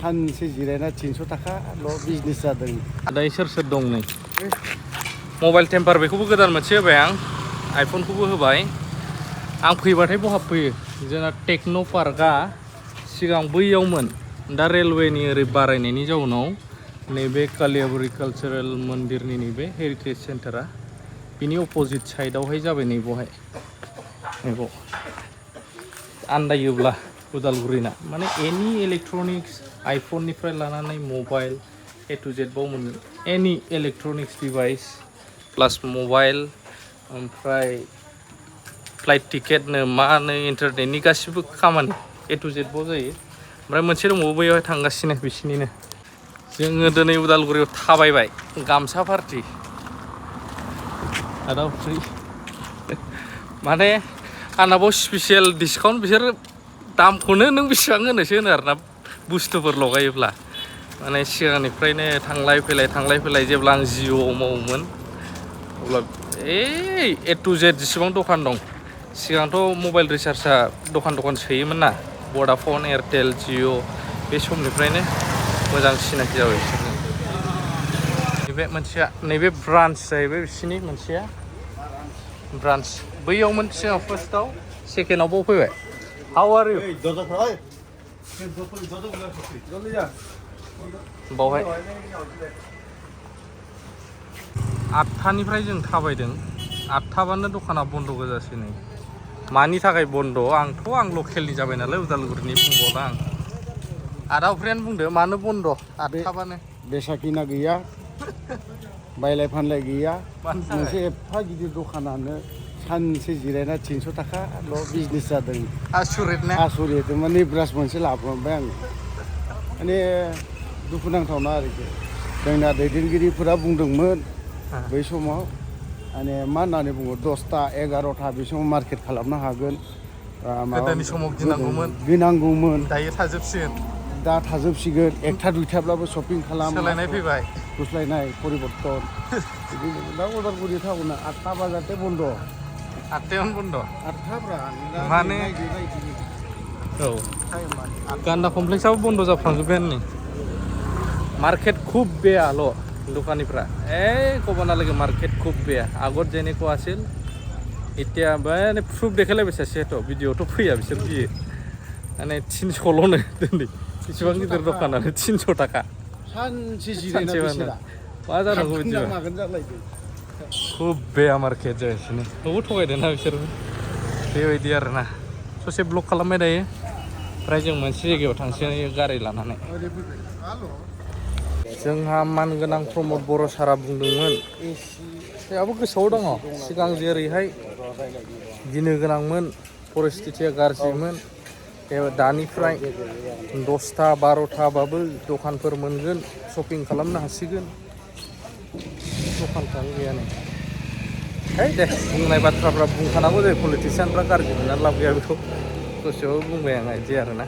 सानसे जिरायना 300 थाखाल' बिजनेस जादों। दायो सोर सोर दं नै मबाइल टेम्पार बेखौबो गोदान मोनसे होबाय आं आइफनखौबो होबाय आं फैबाथाय बहा फैयो जोंना टेक्न' पार्कआ सिगां बैयावमोन दा रेलवेनि ओरै बारायनायनि जाउनाव नैबे कालियाबुरि कालचारेल मन्दिरनि नैबे हेरिटेज सेन्टारा बिनि अपोजिट साइडआवहाय जाबाय नैबावहाय नैबाव आन्दायोब्ला उदालगुरिना माने एनि इलेक्ट्रनिक्स आइफननिफ्राय लानानै मबाइल ए टु जेड बाव मोनगोन एनि इलेक्ट्रनिक्स डिभाइस प्लास मबाइल ओमफ्राय फ्लाइट टिकेटनो मानो इन्टारनेटनि गासिबो खामानि ए टु जेड बाव जायो ओमफ्राय मोनसे दंबावो बैयावहाय थांगासिनो बिसिनिनो जोङो दिनै उदालगुरियाव थाबायबाय गामसा पार्टि आदा फ्रि माने आंनाव स्पेसियेल डिसकाउन्ट बिसोर दामखौनो नों बेसेबां होनोसो होनो आरोना बुस्थुफोर लगायोब्ला माने सिगांनिफ्रायनो थांलाय फैलाय जेब्ला आं जिअ'आव मावोमोन अब्ला ए टु जेड जेसेबां दखान दं सिगांथ' मबाइल रिसार्जआ दखान सोयोमोन ना भडाफन एयारटेल जिअ' बे समनिफ्रायनो मोजां सिनाखि जाबाय बिसोरनो नैबे मोनसेया नैबे ब्रान्च जाहैबाय बिसोरनि मोनसेया ब्रान्च बैयावमोन सिगां फार्स्टआव सेकेन्डआव बाव फैबाय हाउ आर इउ बावहाय 8थानिफ्राय जों थाबायदों 8थाबानो दखाना बन्द गोजासै नै मानि थाखाय बन्द आं लकेलनि जाबाय नालाय उदालगुरिनि बुंबावला आं आदा फ्रेन्ड बुंदो मानो बन्द 8थाबानो बेसाखिना गैया बायलाय फानलाय गैया मोनसे एफा गिदिर दखानानो सानसे जिरायना 300 थाखाल' बिजनेस जादों। आसुरित माने ब्रास मोनसे लाबोबाय आं माने दुखुनांथावना आरोखि जोंना दैदेनगिरिफोरा बुंदोंमोन बै समाव माने मा होननानै बुङो 10ता 11ता बे समाव मार्केट खालामनो हागोन गोदोनि समाव गिनांगौमोन दायो थाजोबसिगोन दा थाजोबसिगोन 1ता 2ताब्लाबो शपिं खालाम सोलायनाय फैबाय गुस्लायनाय परिबर्तन बिदिनो दा उदालगुरि टाउना 8ता बाजाते बन्द 8तायावनो बन्द 8ताब्रा माने औ गान्दा कमप्लेक्सआबो बन्द जाफ्रामजोब्बायानो नै मार्केट खूब बेयाल' दোकानीफ्रा कबानालागे मार्केट खूब बेया आगत जेनेको आसिल इতিয়া माने प्रुफ देखायलायबाय सासेयाथ' भिडिअ'थ' फैया बिसोर गियो माने 300ल'नो दिनै इसिबां गिदिर दखानानो 300 थाखा सानसे जिरायना बेसेरा मा जानांगौ बिदिबा खूब बेया मार्केट जागासिनो न'बो थगायदोंना बिसोरबो बेबायदि आरोना ससे ब्लक खालामबाय दायो ओमफ्राय जों मोनसे जायगायाव थांसै गारि लानानै जोंहा मानगोनां प्रमद बर' सारा बुंदोंमोन बेयाबो गोसोआव दङ सिगां जेरैहाय गिनो गोनांमोन परिस्थितिया गाज्रिमोन दानिफ्राय 10ता 12ताबाबो दखानफोर मोनगोन शपिं खालामनो हासिगोन दखानफ्रानो गैया नै दे बुंनाय बाथ्राफ्रा बुंखानांगौ जायो पलिटिसियानफ्रा गाज्रि मोननानै लाब गैया बेखौ गोसोआव बुंबाय आं बिदि आरोना